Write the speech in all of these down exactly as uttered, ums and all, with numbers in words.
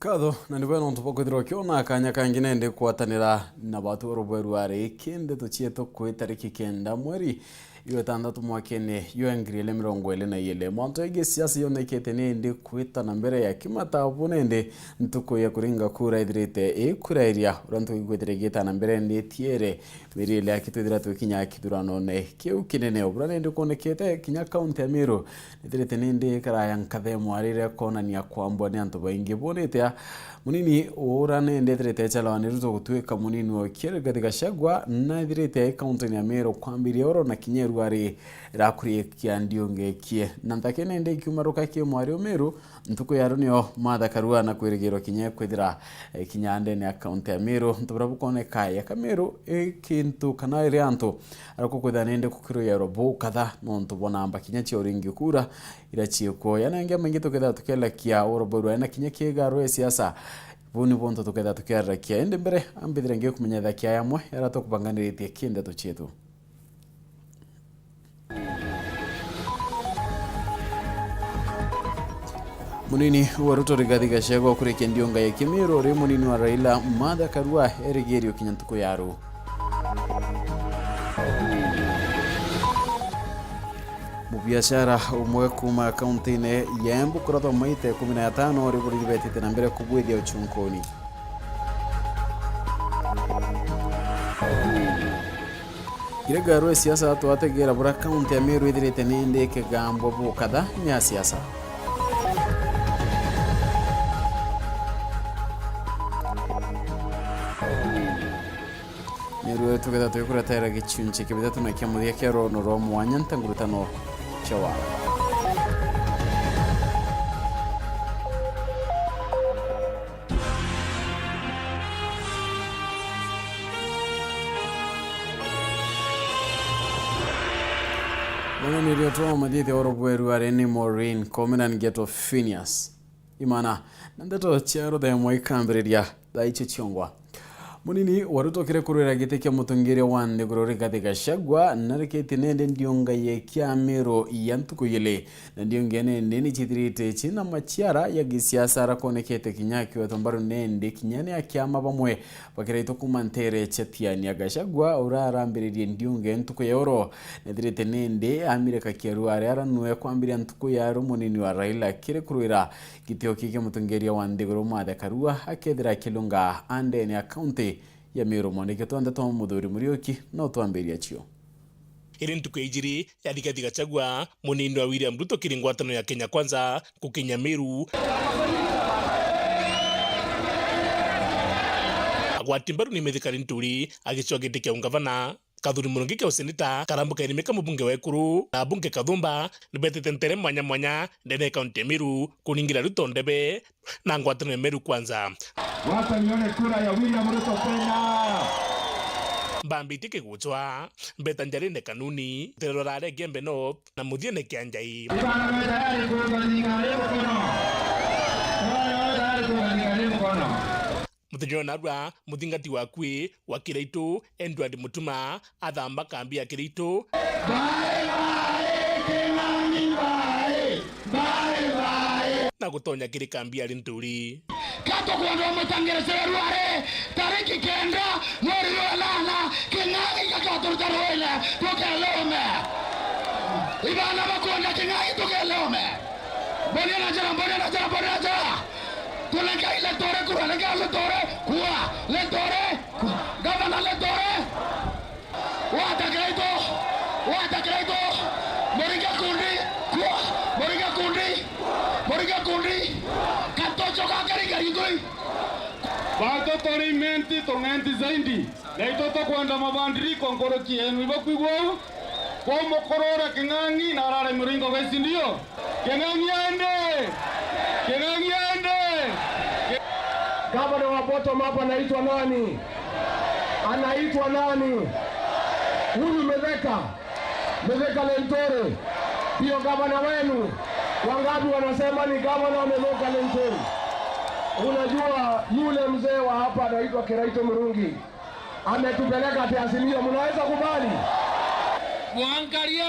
Nkatho, na nibwega nontu bwa kwithirwa ukiona kanya kangi nende kwatanira na batu oro bweru ari kindeto cietu kwi tariki kenda mweri jwa itantatu mwakene jwa ngiri ili mirongo ili na ili. Mantu jaingi siasa yonekete nindi kwita na mbere ya kimatabu nindi ntuku ya kuringa kura ithirite ikurairia, uria ntuku igwitire igita na mbere ndi tiere. Miri ili aki twithira twikinya kithuranone kiu kinene. Ubura nindi kwonekete kinya kaunti ya Meru nithirite nindi ikaraya nkatha imwarire kwonania kwambwa ni antu baingi. Bwonete a, munini ura nindi ethirite echalwa ni Ruto gutwika munini wa Rigathi Gachagua, na ethirite ai kaunti ya Meru kwambiria oro na kinya iruari irakurikia ndiungekie. Na nthake nindi ikiumaruka ki mwari o Meru, ntuku ya ru nio Martha Karua na kwirigirwa kinya kwithira, eh, kinya ndene ya kaunti ya Meru. Ntu buria bukoneka ya Kameru, eh, kintu kana iri antu ariko kwithira nindi kukiruya oro bukatha nontu bwa namba kinya cia uringi kura ira ciikuo. Yanenge maingi tukethira tukielakia oro bweru na kinya kigaro e siasa. Buu ni buntu tukethira tukiararakia. Indi mbere, ambithire ngikumenyethia kiaya amwe yara tukubanganiritie kindeto cietu. Munini wa Ruto Rigathi Gachagua kurikia ndiunga ya Kimiru ri munini wa Raila Martha Karua erigirio kinya ntuku ya ru. Mubiashara umwe kuma kauntine ya Embu kurathwa maita ikumi na atano ri buriri betite na mbere kubwithia uchunkuni. Kiria garu e siasa twategera bura kaunti ya Meru ithirite nindi ikigambwa bukatha ni a siasa. Meru tuketha twikuretera gichunchi kia bithatu na kia muthia kia rono rwa mwanya ntangurutano cia wa. Muneneri twa mathithi oro bweru ari ni Maureen Kominan Geto Phineas. Imana, na ndeto cia ruthemwa ikambiriria thaa icio ciongwa. Munini wa Ruto kiri kurwira giti kia mutongeria wa nthiguru Rigathi Gachagua narikite nende ndiunga ye kia Meru ya ntuku igiri. Na ndiunga nene ni cithirite cina maciara ya gisiasa arakonekete kinya akiwetwa mbaru nende kinya ni akiama bamwe bakiraitwa kuma ntere cia Tiania. Gachagua ura arambiririe ndiunga ntuku ya oro nethirite nende amireka kiaru aria aranue kwambiria ntuku ya ru munini wa Raila kiri kurwira gitio kiki mutongeria wa nthiguru Martha Karua akethira akilunga andene ya kaunti ya Meru. Mwaniki twa ndeto Muthuri Muriuki no twambiria cio. Iri ntuku ya ijiri ya Rigathi Gachagua, munini wa William Ruto kiri ngwatano ya Kenya Kwanza, gukinya Meru. Agwati mbaru ni Mithika Linturi agicua giti kia ungavana. Kathuri Murungi kia useneta karambuka irimika mubunge wa Ekuru na abunge Kathumba nibetite ntere mwanya mwanya ndene ya kaunti ya Meru kuringira Ruto ndebe na ngwatano ya Meru Kwanza. Wacha nione kura ya William Ruto Kenya. Mbambiti kigucwa, mbeta njarine kanuni, terero rare Gembe North, na muthiene kia Njai. Ibana mwe tayari kuunga thirikari mkono. Ibana mwe tayari kuunga thirikari mkono. Muthenya wa narua, muthingati wa akui wa Kiraitu, Edward Mutuma, athamba kambi ya Kiraitu. Bye bye, King'ang'i, bye. Bye bye. Na gutonya kiri kambi ya Linturi. Katukwenda umutangirisire ruare tariki kenda mweri wa nana, King'ang'i gakaturuta ruine tukelome. Ibana bakwenda King'ang'i tukelome. Mbonia na njara, mbonia na njara, mbonia na njara. Tulengai Letore kura, lengai Letore kua, Letore kua. Gavana Letore. Wata Kiraitu! Wata Kiraitu! Murige kundi! Kua! Murige kundi! Murige kundi! Katocho ka Kiraitu! Bantu turi imenti, tung'enti zaidi. Naitu tukwenda mabadiliko nkuruki yenu. Ibakwigua uu? Kwa mukurure King'ang'i na arare miringo gwe, si ndio? King'ang'i aende! King'ang'i aende! Gavana wa bottom up anaitwa nani? Anaitwa nani? Huyu Mithika. Mithika Linturi. Ndio gavana wenu. Wangapi wanasema ni gavana Mithika Linturi? Unajua yule mzee wa hapa anaitwa Kiraitu Murungi. Ametupeleka ati Azimio, mnaweza kubali? Mwangalia,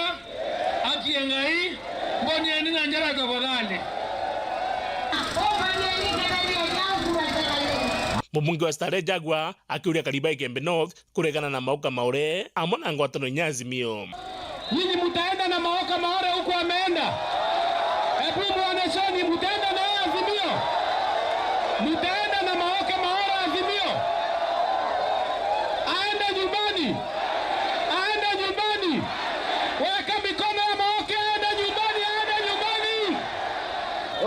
aki ya Ngai, mbonieni na njara tafadhali. Mubunge wa Starehe Jagwa akiuria akari ba Igembe North kuregana na Mauka Maore amwe na ngwataniro inya Azimio. Nyinyi mtaenda na Mauka Maore huko ameenda? Hebu muonesheni, mtaenda na yeye Azimio? Mtaenda na Mauka Maore Azimio? Aende nyumbani. Aende nyumbani. Weka mikono ya Mauka, aende nyumbani, aende nyumbani.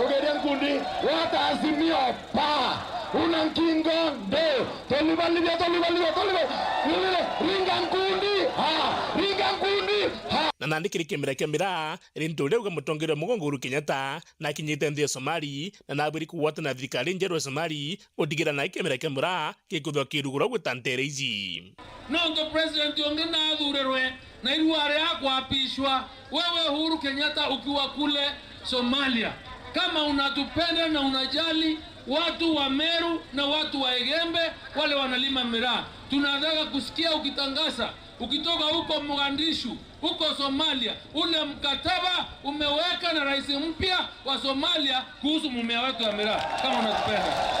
Ugeria nkundi, wata Azimio. Pa! Una nkingo nde! Tolibalithia, tolibalithia, tolibalithia! Ringa nkundi! Ha! Ringa nkundi! Ha! Na nandi kiri kimera kia miraa, rintu riu ga mutongeria wa mugongo Uhuru Kenyatta nakinyite nthi ya Somali, na nabwiri kugwatana na thirikari njeru ya Somali, gutigira na kimera kia miraa gikuthwa kirugurwa gwita ntere iji. Nontu president ungi nathurirwe, na irua ria kuapishwa, wewe Uhuru Kenyatta ukiwa kule Somalia, kama unatupenda na unajali watu wa Meru na watu wa Igembe wale wanalima miraa, tunataka kusikia ukitangaza, ukitoka huko Mogadishu, huko Somalia, ule mkataba umeweka na rais mpya wa Somalia kuhusu mumea wetu ya miraa, kama unatupenda.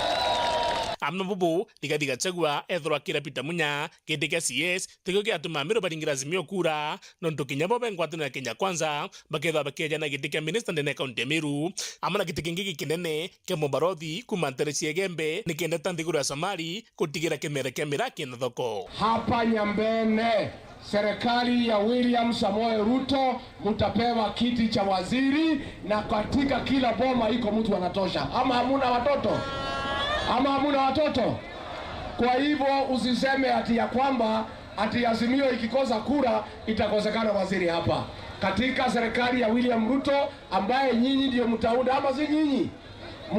Amwe na bubu, Rigathi Gachagua ethirwa akira Peter Munya giti kia C S tikio giatuma Ameru baringira Azimio kura, nontu kinya bo be ngwataniro ya Kenya Kwanza bakethirwa bakiejana giti kia minista ndene ya kaunti ya Meru, amwe na giti kingi gikinene kia mubarothi kuuma ntere cia Igembe, nikenda ta nthiguru ya Somali gutigira kimera kia miraa kina thoko. Hapa Nyambene, serikali ya William Samoei Ruto, mtapewa kiti cha waziri, na katika kila boma iko mtu anatosha. Ama hamuna watoto? Ama hamuna watoto? Kwa hivyo usiseme ati ya kwamba ati Azimio ikikosa kura itakosekana waziri hapa. Katika serikali ya William Ruto ambaye nyinyi ndio mtaunda, ama si nyinyi?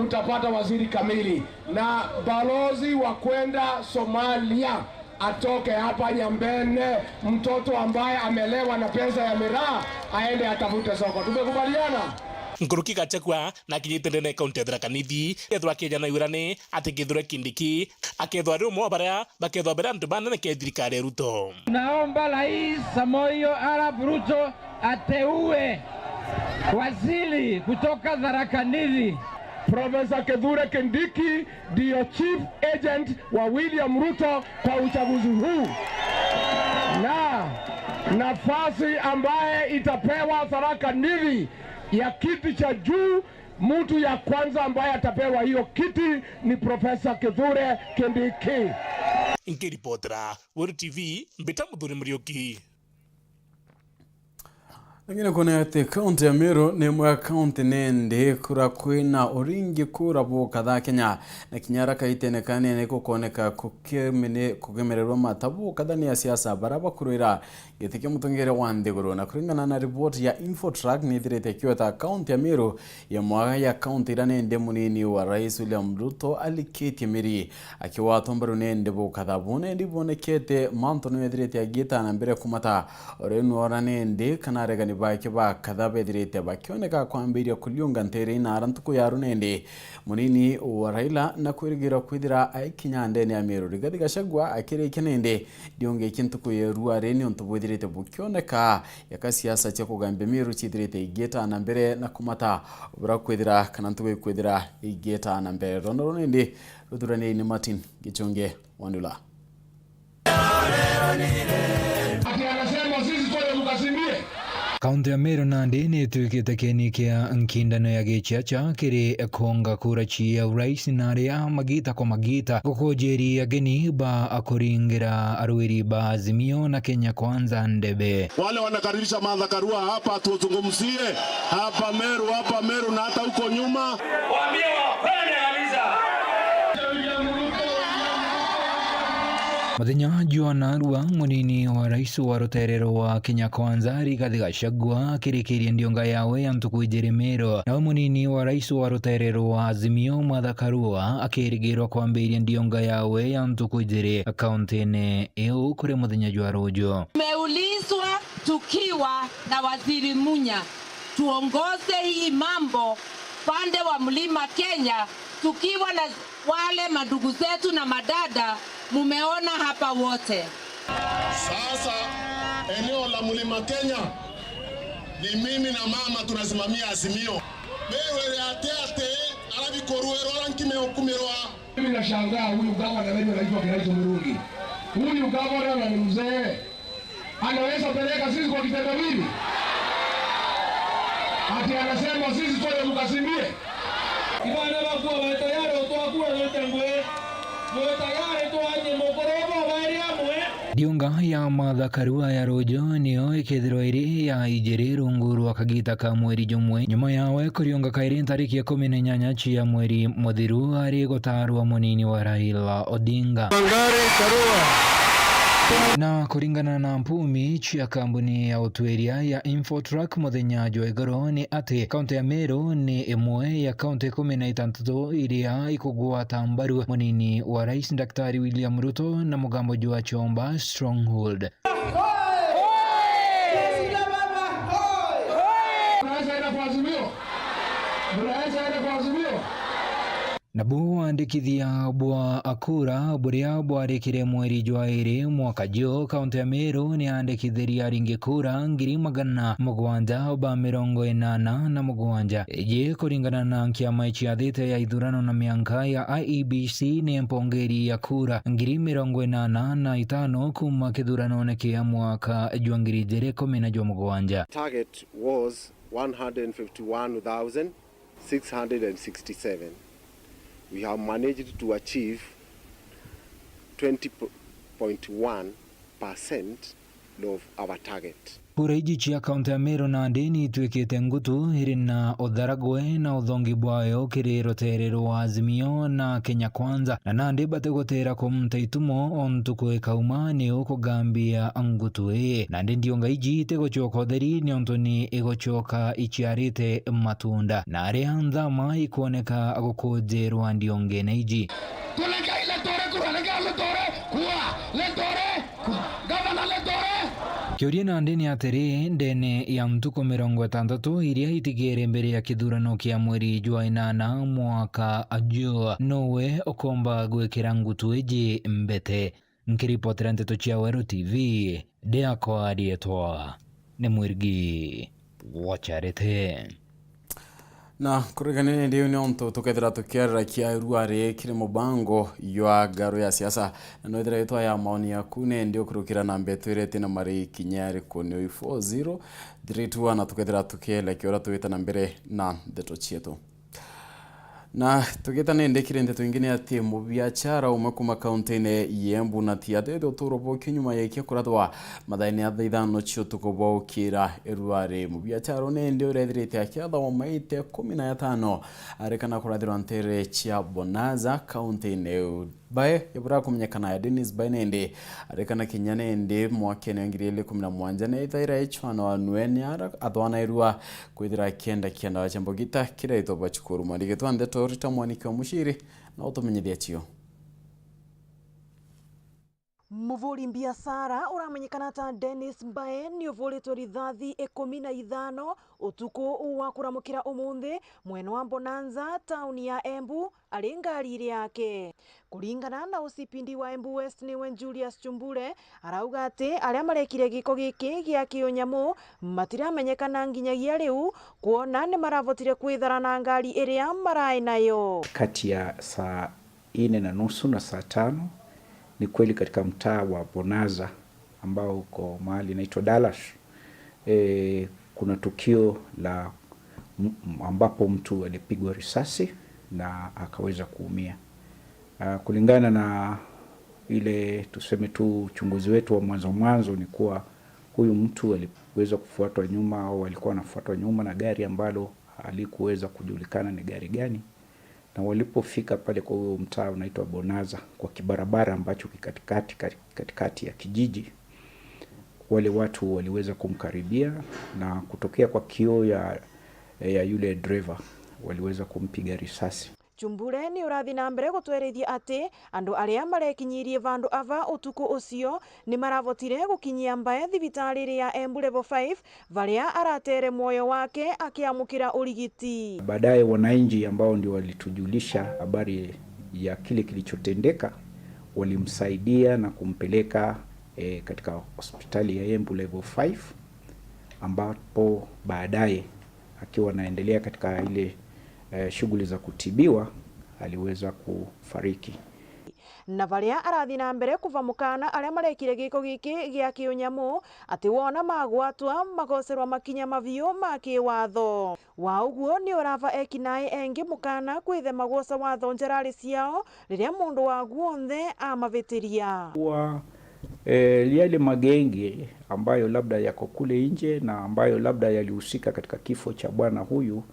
Mtapata waziri kamili. Na balozi wa kwenda Somalia atoke hapa Nyambene, mtoto ambaye amelewa na pesa ya miraa aende atafute soko. Tumekubaliana? Nkuruki Gachagua nakinyite ndene kaunti ya Tharaka Nithi, ethirwa akijana iwirane ati Kithure Kindiki akethwa ari umwe wa baria bakethwa bari antu banene kia thirikari ya Ruto. Naomba Rais Samoei Arap Ruto ateue waziri kutoka Tharaka Nithi. Profesa Kithure Kindiki ndio chief agent wa William Ruto kwa uchaguzi huu, na nafasi ambaye itapewa Tharaka Nithi ya kiti cha juu, mtu ya kwanza ambaye atapewa hiyo kiti ni Profesa Kithure Kindiki. Nkiripotera Weru T V, mbita Muthuri Muriuki. Lakini kwona ati kaunti ya Meru ni imwe ya kaunti nindi kura kwina uringi kura bukatha Kenya, na kinya ara kaitene kanene kukoneka kukimene-, kugemererwa mata bukatha ni asiasa bara bakurwira giti kia mutongeria wa nthiguru. Na kuringana na riboti ya Infotrack, nithirite ikiweta kaunti ya Meru ya mwaga ya kaunti ira nindi munini wa Rais William Ruto alikitie miri. Akiwatwa mbaru nende bukatha bu nende ibonekete mantu niwethirite agiita na mbere kumata. Ore nwora nende kana aregani bake bakatha bethirite bakioneka kwambiria kuliunga ntere inara ntuku ya runende munini wa Raila na kwirigirwa kwithira aikinya ndene ya Meru. Rigathi Gachagua akirikia nende ndiungikia ntuku ya ruari niuntu bwithirite bukioneka yaka siasa cia kugambia Meru ciithirite igiita na mbere na kumata bura kwithira kana ntuku ikwithira igiita na mbere. Rono runende Ruthuraniei ni Martin Gichunge Wandula. Ati anasema sisi twende tukakimbie. Kaunti ya Meru nandi ni ituikite kieni kia nkindano ya gichiacha kiri kuonga kura cia urais na aria magita kwa magita gukujiria ageni ba akuringira arwiri ba Azimio na Kenya Kwanza ndebe. Wale wanakaribisha Martha Karua hapa tuzungumzie hapa Meru, hapa Meru na hata huko nyuma. Waambie wakwende kabisa. Muthenya jwa narua, munini wa rais wa rutere rwa Kenya Kwanza, Rigathi Gachagua, akirikirie ndionga yawe ya ntuku ijiri Meru. Nawe munini wa rais wa rutere rwa Azimio, Martha Karua, akirigirwa kwambiria ndionga yawe ya ntuku ijiri kauntine iu kuri muthenya jwa ruju. Tumeulizwa tukiwa na Waziri Munya, tuongoze hii mambo pande wa Mlima Kenya, tukiwa na wale mandugu zetu na madada mumeona hapa wote. Sasa, eneo la Mlima Kenya, ni mimi na mama tunasimamia Azimio. Meru iri ati ati, arabi Kuruirwa na nkime ukumirwa. Mimi nashangaa huyu gavana wetu anaitwa Kiraitu Murungi. Huyu gavana na ni mzee. Anaweza peleka sisi kwa kitendawili? Ati anasema sisi twende tukasimbie? Ibana bakua bae tayari utwakua gute ngwe. Mwe tayari twanye mukuru bo bairi amwe. Ndiunga ya Martha Karua ya ruju niyo ikethirwa iri ya ijiri rungu rwa kagita ka mweri jumwe, nyuma yawe kuriunga kairi ntariki ikumi na inyanya cia mweri muthiru ari gutarwa munini wa Raila Odinga. Wangari Karua. Na kuringana na mpumi cia kambuni ya utwiria ya Infotrak muthenya jwa igoro ni ati kaunti ya Meru ni imwe ya kaunti ikumi na itantatu iria ikugwata mbaru munini wa rais Daktari William Ruto na mugambo jwa Chomba Stronghold. Mnaweza enda kwa Azimio? Mnaweza enda kwa Azimio? Nabu wandikithia bwa kura buria bwarikire mweri jwa iri mwaka juu, kaunti ya Meru ni yandikithirie aringi kura ngiri magana mugwanja ba mirongo inana na mugwanja. Iji kuringana na nkiama iciathite ya ithurano na mianka ya I E B C ni mpongeri ya kura ngiri mirongo inana na itano kuma kithuranone kia mwaka jwa ngiri ijiri ikumi na jwa mugwanja. Target was one hundred fifty-one thousand six hundred and sixty-seven. We have managed to achieve twenty point one percent of our target. Kura iji cia kaunti ya Meru nandi ni itwikite ngutu iri na utharagwe na uthongi bwayo kiri rutere rwa Azimio na Kenya Kwanza, na nandi batigutira kumunta itumo o ntuku ikauma ni ukugambia ngutu ii. Nandi ndiunga iji itigucoka utheri niontu ni igucoka iciarite matunda, na aria nthama ikwoneka gukunjirwa ndiungene iji. Tulengai Letore kura, lengai Letore kua, Letore kua, gavana Letore. Kiuria nandi ni atiri, ndene ya ntuku mirongo itantatu iria itigere mbere ya kithurano kia mweri jwa inana mwaka juu, nuwe ukomba gwikira ngutu iji mbete? Nkiripotera nteto cia Weru T V, ndiakwa rietwa ni Mwirigi wa Charity. Na kurigania ni ndiu niontu tukethira tukiarira kia ruari kiri mubango jwa ngaru ya siasa, na nwethira itwa ya maoni yaku ni ndiu kurukira namba itwirite na mari kinya riku ni four zero three two one, na tukethira tukielekea uria twita na mbere na ndeto cietu. Na tugita ni ndikire nteto ingi ni ati mubiachara umwe kuma kaunti-ini ya Embu na Tiaty uturo bwokio nyuma ya ikia kurathwa mathaini ya thaa ithano cia utuku bwa ukira iruari. Mubiachara uu ni ndi urethirite akiathwa maita ikumi na yatano arikana kurathirwa ntere cia Bonaza kaunti-ini iu. Mbae ibura kumenyekana ya Dennis Mbae nindi arikana kinya nindi mwakene wa ngiri igiri ikumi na mwanja ni ithaira ichwana wa nue ni ara athwanairua kwithira akienda kienda wa chambogita kiraitwa bwa chukuru. Mwandiki twa ndeto Rita Mwaniki wa Mushiri na utumenyithia cio. Muvuri mbiacara uramenyekana ta Dennis Mbae ni uvuritwe rithathi ikumi na ithano utuku wa kuramukira umunthi mwena wa Bonanza, tauni ya Embu, ari ngariri yake. Kuringana na O C P D wa Embu West niwe Julius Chumbule, arauga ati aria marekire giko giki gia kiunyamu matiramenyekana nginyagia riu, kwona ni maravotire kwithara na ngari iria marai nayo. Kati ya saa ine na nusu na saa tano, ni kweli katika mtaa wa Bonaza ambao uko mahali inaitwa Dalash, eh, kuna tukio la m-, m-, ambapo mtu alipigwa risasi na akaweza kuumia. Ah, kulingana na ile, tuseme tu, uchunguzi wetu wa mwanzo mwanzo ni kuwa huyu mtu aliweza kufuatwa nyuma au alikuwa anafuatwa nyuma na gari ambalo halikuweza kujulikana ni gari gani. Na walipofika pale kwa huyo mtaa unaitwa Bonaza, kwa kibarabara ambacho ki katikati, kati-, katikati ya kijiji, wale watu waliweza kumkaribia na kutokea kwa kioo ya, ya yule driver, waliweza kumpiga risasi. Chumbule ni urathi na mbere gutwerethia ati andu aria marekinyirie vandu ava utuku ucio ni maravotire gukinyia Mbae thibitari ya Embu Level five, varia aratere mwoyo wake akiamukira urigiti. Baadaye wananchi ambao ndio walitujulisha habari ya kile kilichotendeka, walimsaidia na kumpeleka, eh, katika hospitali ya Embu Level five, ambapo baadaye akiwa anaendelea katika ile, eh, shughuli za kutibiwa, aliweza kufariki. Na baria arathi na mbere kuva mukana aria marekire giko giki gia kiunyamu, ati wona magwatwa, magocerwa makinya mabiu ma kiwatho. Wa uguo ni urava eki nae engi mukana kwithema gwoca watho njarari ciao riria mundu wagu onthe amavitiria. Kuwa, eh, yale magenge ambayo labda yako kule nje na ambayo labda yalihusika katika kifo cha bwana huyu,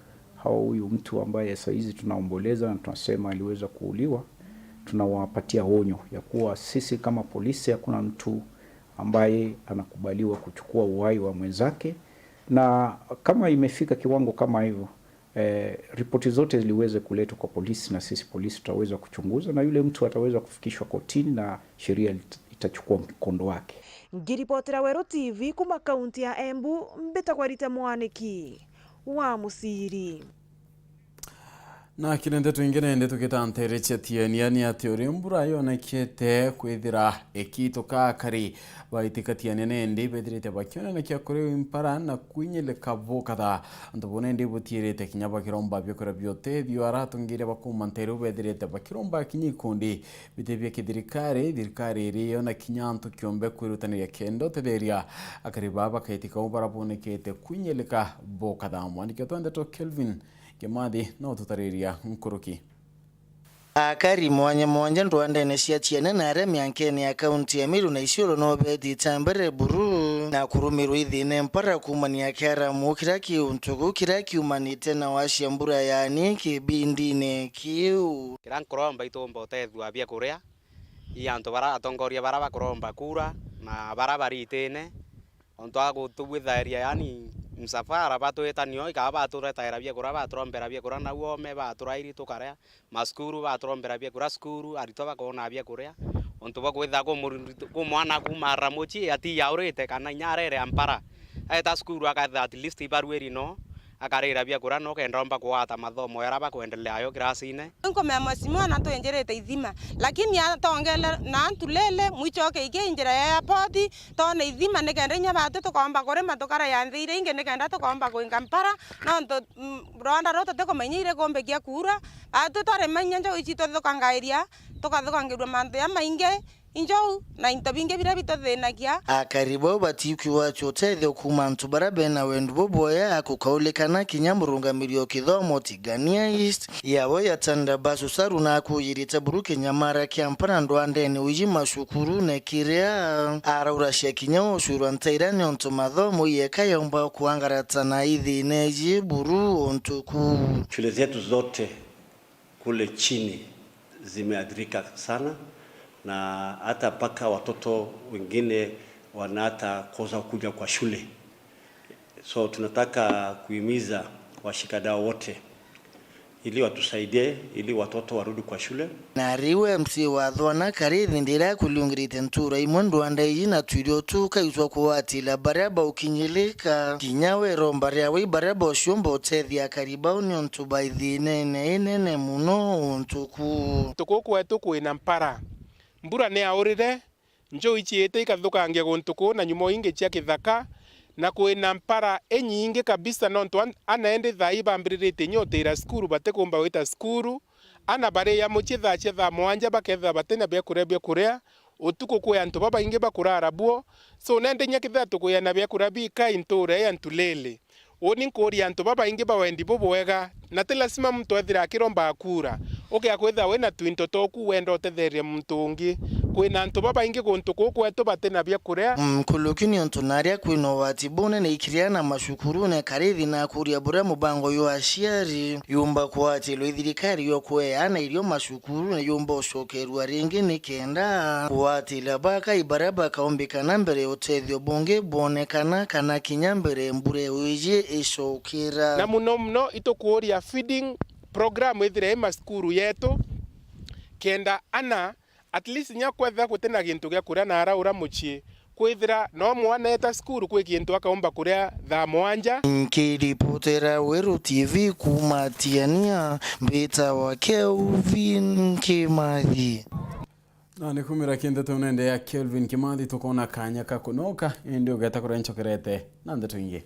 au huyu mtu ambaye saa hizi tunaomboleza na tunasema aliweza kuuliwa, tunawapatia onyo ya kuwa sisi kama polisi hakuna mtu ambaye anakubaliwa kuchukua uhai wa mwenzake, na kama imefika kiwango kama hivyo, eh, ripoti zote ziliweze kuletwa kwa polisi, na sisi polisi tutaweza kuchunguza, na yule mtu ataweza kufikishwa kotini na sheria lit-, itachukua mkondo wake. Ngiripotera Weru T V kuma kaunti ya Embu, mbitagwa Rita Mwaniki wa Musiri. Na kiri ndeto ingi nindi tugitanterecia Tiania ni ati uria mbura yonekete kwithira ikituka, akari baitikatia nene indi bethirite bakionanakia kuri mpara na kwinyilika bukatha. Antu bone indi butiirite kinya bakiromba biakuria bia utethio, aratongeria bakuma ntere bethirite bakiromba kinya ikundi biti bia kithirikari, thirikari iri yo na kinya antu kiombe kwirutaniria kenda utetheria akari baa bakaitika u bara bonekete kwinyilika bukatha. Mwandiki wetu wa ndeto Kelvin Kimathi no tutariria nkuruki. Akari mwanya mwanya ndwandene cia ciana na aria miankene ya kaunti ya Meru na Isiolo no beetite mbere buru na kurumirwa ithine mpara kuumania kiaramu kiria kiu ntuku kiria kiumanite na wacia mbura yaani kibindine kiu. Kiria nkuromba itumba utethua bia kuria, i antu bara atongoria bara bakuromba kura na bara baritine, ontu a gutubwithaeria, yaani msafara batwitania, ikaba baturetaera biakuria, baturombera biakuria na uome, baturairi tukaria, masukuru baturombera biakuria sukuru, aritwa bakona biakuria, ontu bwa kwitha ku muri-, ku mwana kuuma ara mucii ati yaurite kana inya arere ampara, aeta sukuru akatha at least ibarueri no, akarira biakuria no kenda omba kugwata mathomo yara bakwendelea yo kirasine. Nkumea mweshimiwa na twinjirite ithima, lakini atongele na antu lele mwichoke iki njira ya airport, tone ithima nikenda inya batu tukomba kurima tukara ya nthi iria ingi nikenda tukomba kwinga mpara, nontu, mm, rwanda rutu tikumenya iri kumbikia kuura, batu twarima inya njau ici tuthukangairia, tukathukangirua mantu ya maingi, injou na into bingi biria bituthinagia. Akari bau batikwigua utethio kuuma antu baria bena wendi bubwea, akukaulikana kinya murungamiri o kithomo Tigania East, yabo ya Tanda Basu Saru na akujirite buru kinyamara kia mpara ndwandene uji macukurune kiria arauracia kinya ucurwa ntaira niontu mathomo yeka yomba kwangarata na ithine iji buru untuku. Shule zetu zote kule chini zimeathirika sana, na hata mpaka watoto wengine wana hata kosa kuja kwa shule. So tunataka kuhimiza washikadau wote ili watusaidie ili watoto warudi kwa shule. Na riu M C wa Thwana Karithi ndira kuliungirite ntura imwe ndwanda iji na twirio tu kaitwa kuwatila baria baukinyilika. Kinya we romba riawe baria bociomba utethia akari bau niontu ba ithinene inene muno untuku. Tuku kwetu kwina mpara. Mbura ni yaurire, njuu iciite ikathukangia guntu kuu na nyumo ingi cia kithaka, na kwina mpara inyingi kabisa, nontu an-, ana endi thaa ii bambiriritie inya utira cukuru, batikumba gwita cukuru. Ana baria mucii thaa cia thaa mwanja bakethira batina biakuria bia kuria, utuku kwi antu babaingi bakurara buo. So, nende inya kethira tukwiana biakuria bikai ntuura ii ya Ntulele. Uuni nkuuria antu babaingi ba wendi bubwega, na ti lasima muntu ethire akiromba akuura. Ukea kwithira wina twinto twaku wenda utetheria muntu ungi. Kwina antu babaingi guntu kuu kwetu batina bia kuria. Nkuruki niontu naria kwina ugwati bunene ikiria na macukurune Karithi na akuuria buria mubango jwa aciari yumba kuatilwa i thirikari yo kuea aana irio macukurune yumba ucokerua ringi nikenda kuatila bakai baria bakaumbikana mbere utethio bungi bwonekana kana kinya mbere mbura iiji icokira. Na muno muno itukuuria feeding program ithire i macukuru yetu, kenda ana at least inya kwethira gutina gintu gia kuria na araura mucii, kwithira no mwana eta cukuru kwi gintu akaumba kuria thaa mwanja. Nkiripotera Weru T V kuuma Tiania, mbitawa Kelvin Kimathi. Na ni kumira ki ndeto nende ya Kelvin Kimathi, tukona kanya ka kunoka, indi ugeta kuria nchokerete na ndeto ingi.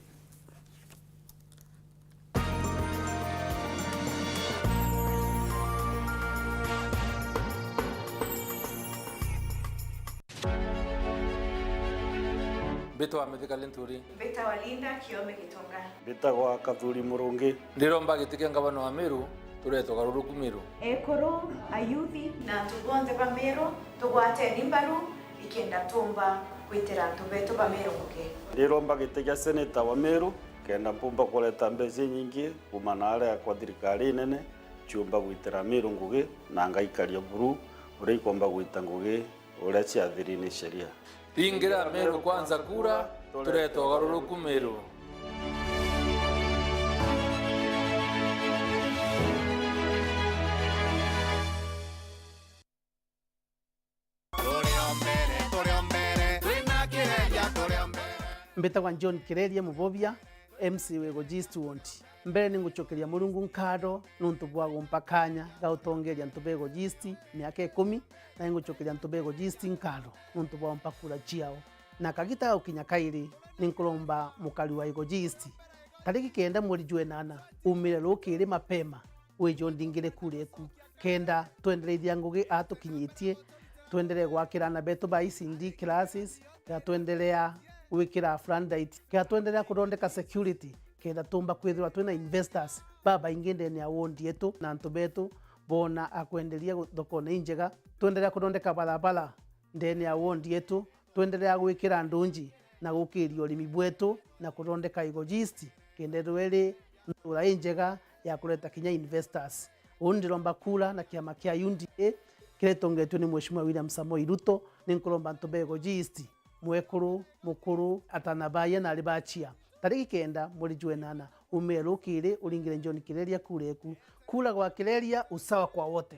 Mbitwa Mithika Linturi. Mbitagwa Linda Kiome Gitonga. Mbitagwa Kathuri Murungi. Ndiromba giti kia ngavana wa Meru, turete ugaruruku Meru. Ekuru, ayuthi, na antu bonthe ba Meru, tugwateni mbaru, ikenda tumba gwitira antu betu ba Meru ngugi. Ndiromba giti kia seneta wa Meru, kenda mpumba kureta mbeca inyingi kuma naaria kwa thirikari inene, ciumba gwitira Meru ngugi, na ngaikaria buru uria ikomba gwita ngugi uria ciathiri ni sheria. Ringira Meru Kwanza kura, turete ugaruruku Meru. Turi o mbere, turi o mbere, twina Kireria, turi o mbere. Mbitagwa John Kireria Mubobia, M C wa Igoji East Ward. Mbere ni ngucokeria Murungu nkatho nuntu bwa gumpa kanya ga gutongeria antu ba Igoji East miaka ikumi, na ni ngucokeria antu ba Igoji East nkatho nuntu bwa gumpa kura ciao. Na kagita ga gukinya kairi, ni nkuromba mukari wa Igoji East, tariki kenda mweri jwa enana, umire rukiri mapema, wije undingire kura eku, kenda twendereithia ngugi aa tukinyitie, twenderee gwakira aana betu ba E C D classes, kenda twenderea gwikira floodlight, kenda twenderea kuthondeka security, kenda tumba kwithirwa twina investors babaingi ndene ya ward yetu, na antu betu boona a kwenderia gu-, thokone injega, twenderea kuthondeka barabara ndene ya ward yetu, twenderea gwikira ndunji na gukiria urimi bwetu na kuthondeka Igoji East, kenda ithirwa iri ntura injega ya kureta kinya investors. Uu ndiromba kura na kiama kia U D A kiria gitongetue ni Mheshimiwa William Samoei Ruto, ni nkuromba antu ba Igoji East, mwekuru, mukuru, atana baaya na ari bachia, tariki kenda mweri jwa enana, umire rukiri uringire John Kireria kura eku. Kura kwa Kireria, usawa kwa wote.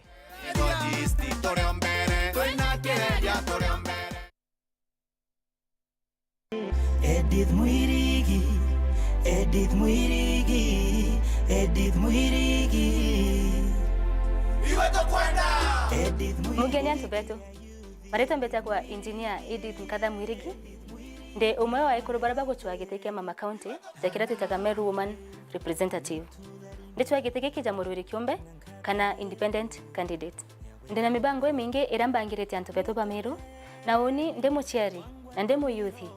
Igoji East turi o mbere, twina Kireria turi o mbere. Edith Mwirigi, Edith Mwirigi, Edith Mwirigi. Iwe tukwenda. Edith Mwirigi. Mugeni antu betu. Maritwa mbetagwa Engineer Edith Nkatha Mwirigi. Ndi umwe wa ekuru baria bagucwaa giti kia Mama County, ja kiria twitaga Meru Woman Representative. Ndicwaa giti giki ja murwiri kiumbe kana independent candidate. Ndina mibango imingi iria mbangirite antu betu ba Meru, na uni ndi muciari na ndi muyuthi,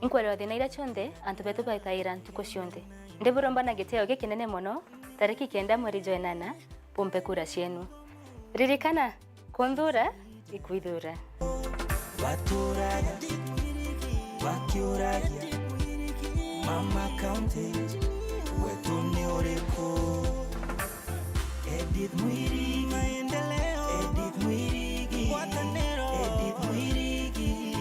inkwerwa thina iria cionthe antu betu baitaira ntuku cionthe. Ndiburomba na gitio gikinene mono, tariki kenda mweri jwa enana, bumpe kura cienu. Ririkana, kunthura ikwithura. Baturaga bakiuragia, Mama County wetu ni uriku? Edith Mwirigi, maendeleo. Edith Mwirigi, ngwataniro. Edith Mwirigi.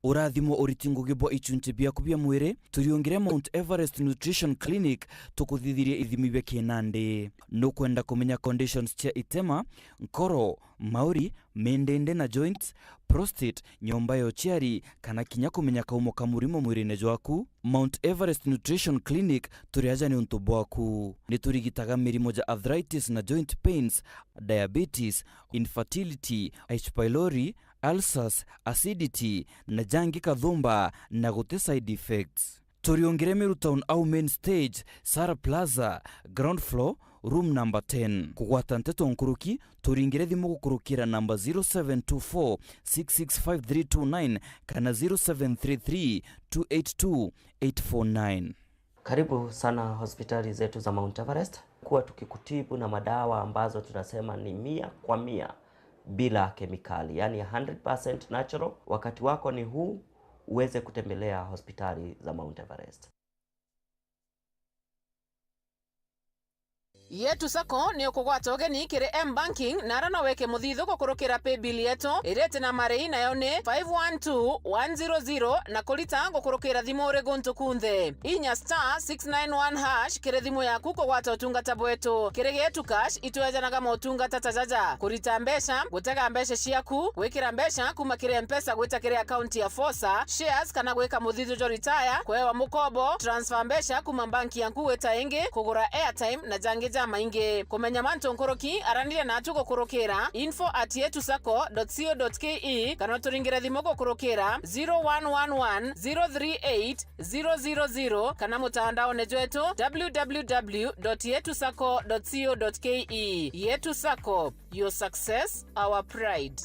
Urathimo uriti ngugi bwa ichunchi biaku bia mwiri, turiungire Mount Everest Nutrition Clinic, tukuthithirie ithimi bia kinandi. Nukwenda kumenya conditions cia itema, nkoro, mauri, mindindi na joints, prostate, nyomba ya uciari, kana kinya kumenya kaumo ka murimo mwirine jwaku? Mount Everest Nutrition Clinic turi aja niuntu bwaku. Niturigitaga mirimo ja arthritis na joint pains, diabetes, infertility, H. pylori, ulcers, acidity, na jangi kathumba, na guti side effects. Turiungire Meru Town au main stage, Sara Plaza, ground floor, room number ten. Kugwata nteto nkuruki, turingire thimu gukurukira namba zero seven two four six six five three two nine kana zero seven three three two eight two eight four nine. Karibu sana hospitali zetu za Mount Everest. Kuwa tukikutibu na madawa ambazo tunasema ni mia kwa mia bila kemikali, yani hundred percent natural. Wakati wako ni huu uweze kutembelea hospitali za Mount Everest. Yetu Sacco ni ukugwata ugeni kiri M-Banking, na ara no weke muthithu gukurukira paybill yetu iria iti na marei, nayo ni five one two one zero zero, na kurita gukurukira thimu uri guntu kunthe. Inya star six nine one hash kiri thimu yaku kugwata utungata bwetu. Kiri Getu Cash, itwejanaga motungata ta jaja: kurita mbeca, gutega mbeca ciaku, gwikira mbeca kuma kiri M-Pesa gwita kiri akaunti ya Fosa, shares kana gwika muthithu jwa retire, kuewa mukobo, transfer mbeca kuma banki yaku gwita ingi, kugura airtime na jangi jamaingi. Kumenya mantu nkuruki, aranire natu gukurukira info at yetusacco dot co dot ke kana uturingire thimu gukurukira zero one one one zero three eight zero zero zero kana mutandaone jwetu w w w dot yetusacco dot co dot ke. Yetu Sacco, your success, our pride.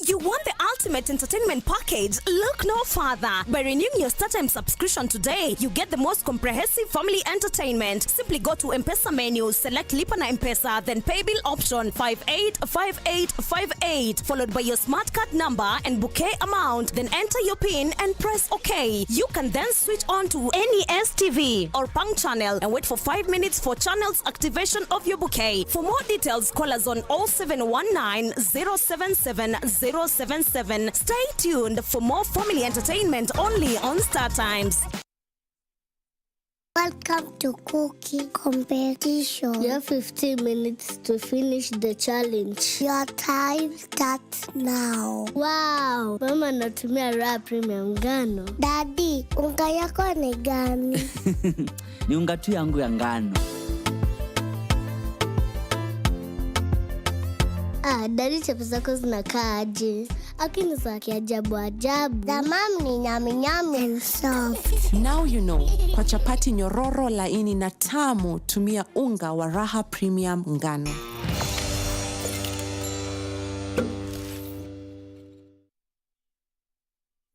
You want the ultimate entertainment package? Look no further. By renewing your StarTimes subscription today, you get the most comprehensive family entertainment. Simply go to M-Pesa menu, select Lipa na M-Pesa, then pay bill option five eight five eight five eight, followed by your smart card number and bouquet amount. Then enter your pin and press OK. You can then switch on to any S T V or Pang channel and wait for five minutes for channels activation of your bouquet. For more details, call us on oh seven one nine, zero seven seven, zero seven seven. Stay tuned for more family entertainment only on StarTimes. Welcome to cooking competition. You have fifteen minutes to finish the challenge. Your time starts now. Wow, mama anatumia Raha Premium ngano. Daddy, unga yako ni gani? Ni unga tu yangu ya ngano. Ah, daddy, chapo zako zinakaa aje? Lakini za kiajabu ajabu. The mom ni nyami nyami and soft. Now you know, kwa chapati nyororo, laini na tamu, tumia unga wa Raha Premium ngano.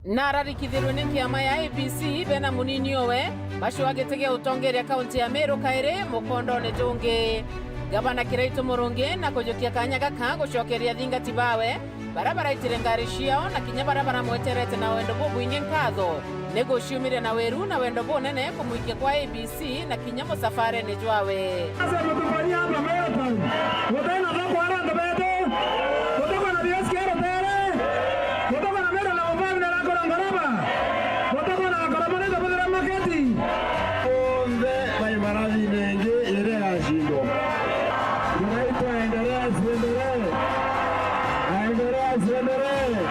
Na ararikithirwe ni kiama ya A B C bena munini owe bacua giti gia utongeria kaunti ya Meru kairi mukondone jungi. Gavana Kiraitu Murungi na kujukia kanya gaka gucokeria athingati bawe, baria baraitire ngari ciao na kinya baria baramweterete na wendo bubwingi nkatho, ni guciumiria na wiru na wendo bunene kumwikia kwa A B C na kinya musafarene jwawe. Sasa mtufanyia hapa Meru Town. Gutena thoko ara antu betu. Gutuko na B S K rutere. Gutuko na Meru na Mubambi na Rakora Ngoraba. Gutuko na Akora Mone Tabithira Maketi. Onthe bai marathine ingi iria yacindwa. Muraitwa endelee, asiendelee. Aendelee, asiendelee.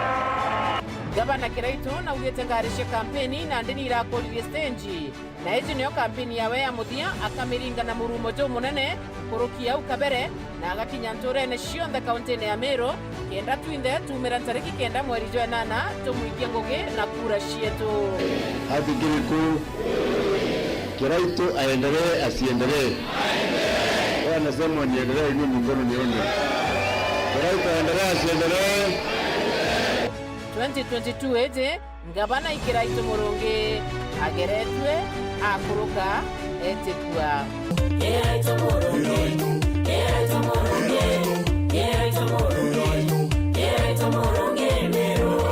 Gavana Kiraitu naugite ngari cia kampeni nandi nirakuririe stage, na iji niyo kampeni yawe ya muthia, akamiringa na murumo jumunene kuruki au kabere, na agakinya nturene cionthe kauntine ya Meru, kenda twinthe tumira ntariki kenda mweri jwa enana tumwikie ngugi na kura cietu. Haki kiriku? Kiraitu aendelee, asiendelee? Wewe anasema niendelee, inua mikono nione. Kiraitu aendelee, asiendelee? Twenty twenty-two iji, ngavana i Kiraitu Murungi ageretue, akuruka, etikua. Kiraitu Murungi, Kiraitu Murungi, Kiraitu Murungi, Kiraitu Murungi, Meru.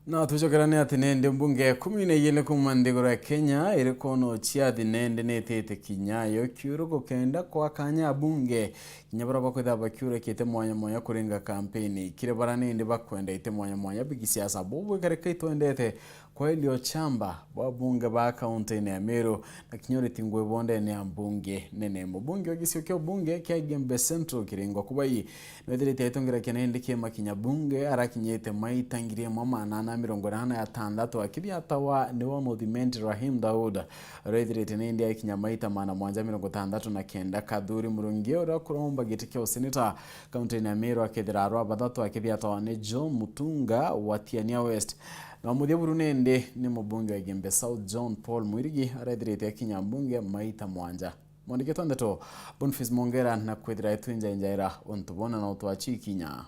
Na tucokerane ati nende mbunge ikumi na igiri kuuma nthiguru ya Kenya iri kono ciathi nende nitite kinya yo kiuru gukenda kwa kanya abunge kinya baria bakwithira bakiurakite mwanya mwanya kuringa kampeni kiri baria nindi bakwenda iti mwanya mwanya bigisiasa bubwikarika itwendete Kweli Ochamba bwa bunge ba kaunti-ini ya Meru na kinya uriti ngui bondene ya mbunge nene. Mubunge wa gisio kia ubunge kia Igembe Central Kiringo Kubai nwethirite aitungira kina indi kiima kinya bunge arakinyite maita ngiri imwe magana ana mirongo inana ya tantatu akithiatawa ni wa Muthimendi Rahim Daud. Urethirite nindi akinya maita magana mwanja mirongo itantatu na kenda. Kathuri Murungi uria kuromba giti kia useneta kaunti-ini ya Meru akethira arwa bathatu akithiatawa ni John Mutunga wa Tiania West. Na muthia buru nindi ni mubunge wa Igembe South John Paul Mwirigi arethirite akinya mbunge maita mwanja. Mwandiki twa ndeto Boniface Mwongera na kwithira etwinjainjaira untu bona na utwachi kinya.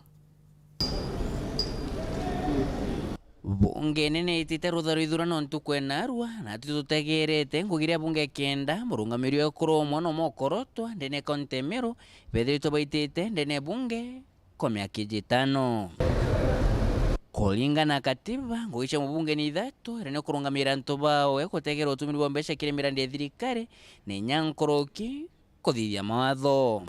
Bunge nene itite rutha rwa ithurano ntuku enarua, na tutegerete ngugi iria bunge kenda, murungamiri wa ekuru umwe no mokorotwa ndene kaunti ya Meru, bethiritwe baitite ndene bunge kwa miaka iji itano. Kuringana na katiba, ngugi cia mubunge ni ithatu, iria ni kurungamira antu bawe, gutegera utumiri bwa mbeca kiri mirandi ya thirikari, na inya nkuruki kuthithia mawatho.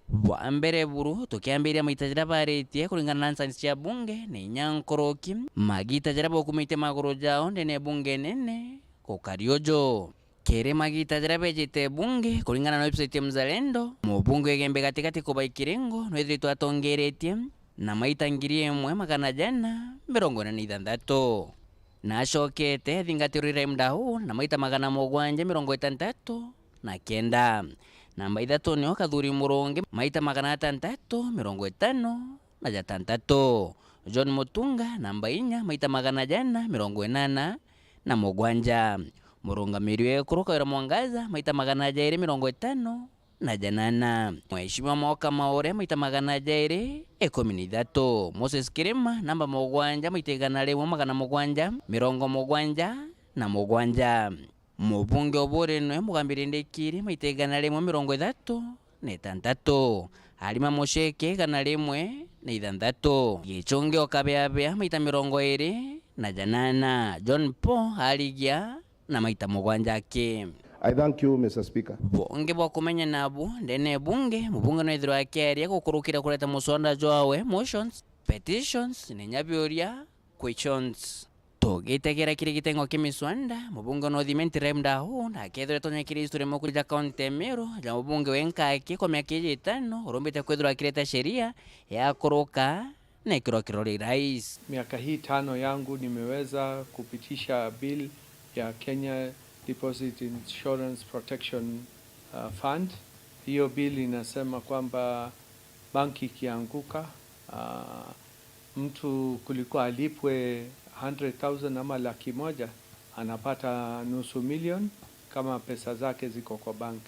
Bwa mbere buru, tukiambiria maita jaria baritie kuringana na census cia bunge, na inya nkuruki, magita jaria baukumitie maguru jao ndene ya bunge nene, gukari uju. Kiri magita jaria bejite bunge, kuringana na website ya Mzalendo, mubunge wa Igembe Gatigati Kubai Kiringo nwithiritwe atongeretie na maita ngiri imwe magana jana mirongo ina na ithanthatu. Na acokete athingatirwe Ibrahim Daud na maita magana mugwanja mirongo itantatu na kenda. Namba ithatu nio Kathuri Murungi, maita magana atantatu mirongo itano na jatantatu. John Mutunga, namba inya, maita magana jana mirongo inana na mugwanja. Murungamiri wa ekuru Kawira Mwangaza, maita magana jairi mirongo itano na janana. Mheshimiwa Mauka Maure, maita magana jairi ikumi na ithatu. Moses Kirima, namba mugwanja, maita igana rimwe magana mugwanja mirongo mugwanja na mugwanja. Mubunge Obore noe Mugambi Rindikiri, maita igana rimwe mirongo ithatu na itantatu. Arima Muceke, igana rimwe na ithanthatu. Gichungi o Kabeabea, maita mirongo iri na janana. John Paul Arigia, na maita mugwanja aki. I thank you, Mister Speaker. Bungi bwa kumenya nabu, ndene bunge, mubunge no ethirwa akiaria gukurukira kureta muswanda jwawe, motions, petitions, na inya biuria, questions. Tugitegera kiri gitengo kia miswanda, mubunge wa North Imenti Ibrahim Daud akethirwa etonya kiri history mukuru ja kaunti ya Meru ja mubunge wa Inkaki kwa miaka iji itano urumbite kwithirwa akireta sheria ya kuruka na ikiro kirori rais. Miaka hii tano yangu nimeweza kupitisha bill ya Kenya Deposit Insurance Protection, uh, Fund. Hiyo bill inasema kwamba banki ikianguka, uh, mtu kulikuwa alipwe hundred thousand ama laki moja, anapata nusu milioni kama pesa zake ziko kwa bank.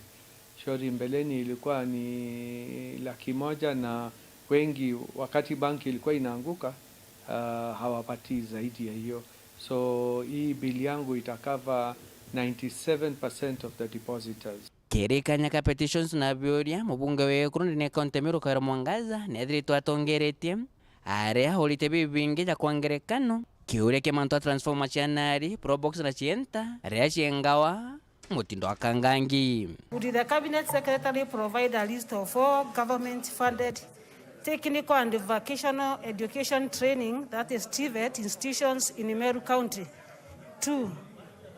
Shauri mbeleni ilikuwa ni laki moja, na wengi, wakati banki ilikuwa inaanguka, uh, hawapatii zaidi ya hiyo. So, hii bill yangu ita cover ninety-seven percent of the depositors. Kiri kanya ka petitions na biuria, mubunge wa ekuru ndene ya kaunti ya Meru Kawira Mwangaza ni ethiritwe atongeretie aria aurite bibingi ja kwa ngerekano, kiuria kia mantu a transformer cia nari, probox na cienta, riria ciengawa, mutindo wa kangangi. Could the Cabinet Secretary provide a list of all government-funded technical and vocational education training, that is TVET, institutions in Meru County? Two,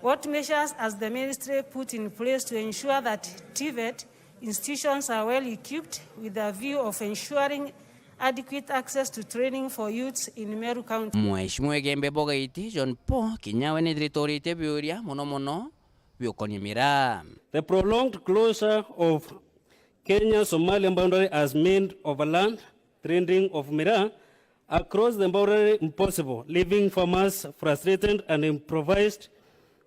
what measures has the ministry put in place to ensure that TVET institutions are well equipped with a view of ensuring adequate access to training for youths in Meru County? Mheshimiwa Igembe Bogaiti John Paul kinya we ni ethiritwe aurite biuria mono mono biukonie miraa. The prolonged closure of Kenya-Somalia boundary has made overland trading of miraa across the boundary impossible, leaving farmers frustrated and impoverished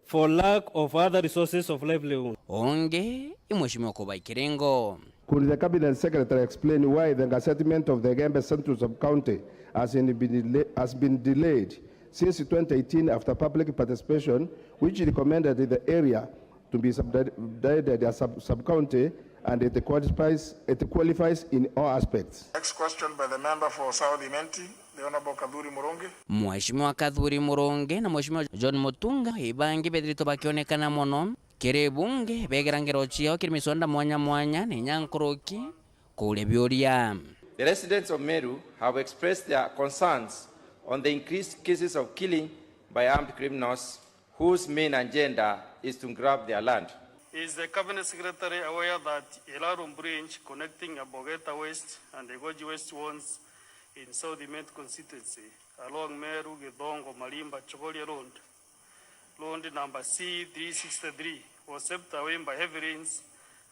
for lack of other resources of livelihood. Ungi i Mheshimiwa Kubai Kiringo. Could the Cabinet Secretary explain why the gazettement of the Igembe Central Sub-County has been dela-, has been delayed since twenty eighteen after public participation, which recommended the area to be subdivided as sub-, sub-county, and it qualifies, it qualifies in all aspects? Next question by the member for South Imenti, the Honorable Kathuri Murungi. Mheshimiwa Kathuri Murungi na Mheshimiwa John Mutunga, ibangi bethiritwe bakionekana mono kiri bunge, begera ngero ciao kiri miswanda mwanya mwanya, na inya nkuruki kuuria biuria. The residents of Meru have expressed their concerns on the increased cases of killing by armed criminals whose main agenda is to grab their land. Is the Cabinet Secretary aware that Iraru Bridge connecting Abogeta West and Igoji West wards in South Imenti constituency along Meru Githongo Marimba Chogoria Road, road number C three sixty-three, was swept away by heavy rains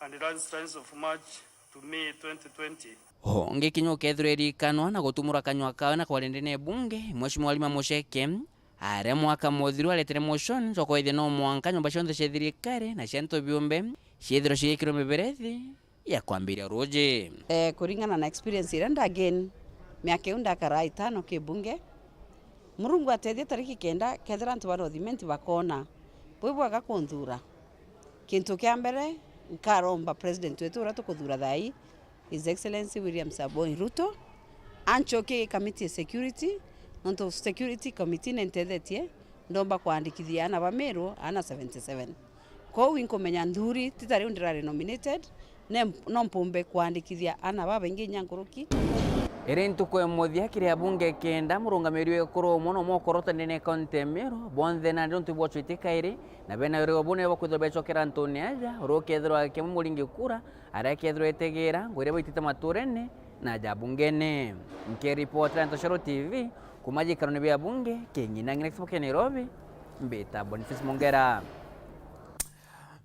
and landslides of March to May twenty twenty? Ungi kinya ukethirwa irikanwa na gutumura kanywa kawe na kwaria ndene bunge, Mheshimiwa Halima Mucheke, aria mwaka muthiru aretire motion jwa kwithia no mwanka nyomba cionthe cia thirikari na cia antu biumbe ciithirwe ciikirwe miberethi ya kwambiria ruuji. Eh, kuringana na experience iria ndagain miaka iu ndakaraa itano ki bunge, Murungu atethia tariki kenda kethira antu ba North Imenti bakona bwi bwega kunthuura. Kintu kia mbere, nkaromba president wetu uria tukuthuura thaa ii, His Excellency William Samoei Ruto, anchokie committee ya security, nontu security committee nintethetie, ndomba kwandikithia aana ba Meru, aana seventy seven. Kwou inkumenya nthuri, ti ta riu ndirari nominated, ne-, no mpumbe kwandikithia aana babaingi inya nkuruki. Iri ntuku ya muthia kiri abunge kenda, murungamiri wikuru mono mwa ukoroto ndene ya kaunti ya Meru, bonthe nandi untu bwachwite kairi, na bena urigo bune bakwithirwa becokera antune aja, uria ukethirwa akimwe muringi kura, aria akethirwa etegeera ngo iria baitite maturene na aja bungene. Nkiripotera Ntoshero T V, kuma gikarone bia bunge, king'ina ng'ina kia Nairobi, mbita Boniface Mongera.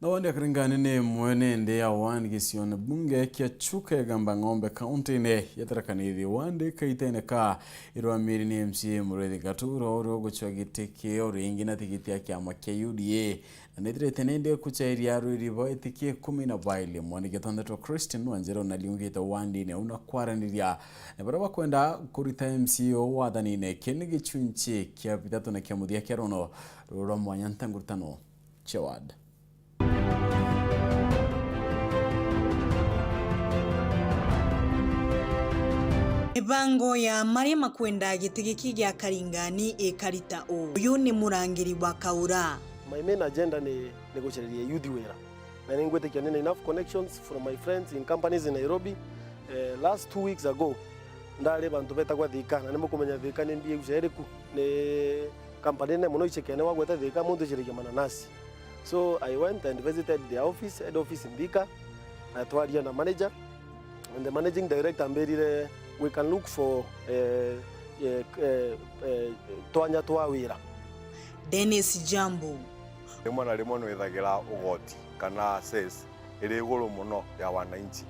Na wandi ya Karingani ni imwe nende ya wandi gicione bunge kia Chuka Igamba Ng'ombe, kaunti-ini ya Tharaka Nithi. Wandi kaitene ka irwamiri ni M C A Muriithi Gaturo, uria ugucwa giti kio ringi na tigiti ya kiama kia U D A. Na nithirite nindi kucairia arwiri ba itikia ikumi na baili. Mwandiki Tondeto Christian Wanjiru na liungite wandi-ini au na kwaraniria na baria bakwenda kurita M C A uu wathanine. Kii ni gichunchi kia bithatu na kia muthia kia runo ruru rwa mwanya ntangurutano. Chewad. Mibango ya maria makwenda giti giki gia Karingani ikarita uu. Uyu ni murangiri wa Kaura. My main agenda ni, ni gucareria youth wira. Na ni ngwitikia nina enough connections from my friends in companies in Nairobi. Eh, last two weeks ago, ndari bantu betagwa Thika, na ni mukumenya Thika ni mbi iguceriku. Ni company nene mono icekene wagweta Thika, muntu iciragia mananasi. So I went and visited their office, head office in Thika, na twaria na manager, and the managing director ambirire, "We can look for, eh, eh, eh, eh, twanya twa wira." Dennis Jambu. Rimwe na rimwe nwithagira ugoti kana cess iri iguru mono ya wananchi.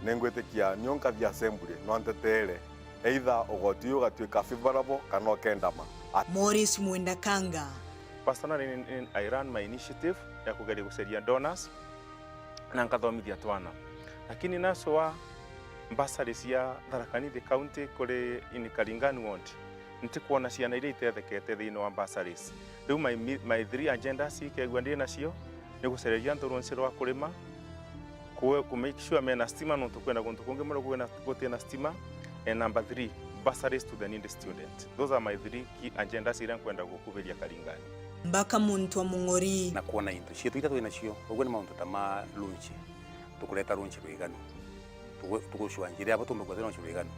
Ningwitikia nio nkathi assembly, no nteteere either ugoti uyu ugatuika favorable kana ukendama. Morris Mwendakanga. Personally, ni, ni, I ran my initiative ya kugeria gucaria donors na nkathomithia twana. Lakini naswa bursary cia Tharaka Nithi County kuri in Karingani ward, ntikwona ciana iria itethekete thiini wa bursaries. Riu my, my three agendas ikegua ndi nacio ni gucareria antu runci rwa kurima, ku, ku make sure mena stima, nontu kwina guntu kungi mono kwina, gutina stima, and number three, bursaries to the needy student. Those are my three key agendas iria nkwenda gukubiria Karingani. Mbaka muntu wa Mung'ori. Na kwona into cietu iria twi nacio, uguo ni mauntu ta ma lunch, tukureta lunch rwiganu. Tugu-, tugucua njira ya batumbe kwethira na ucio wiganu.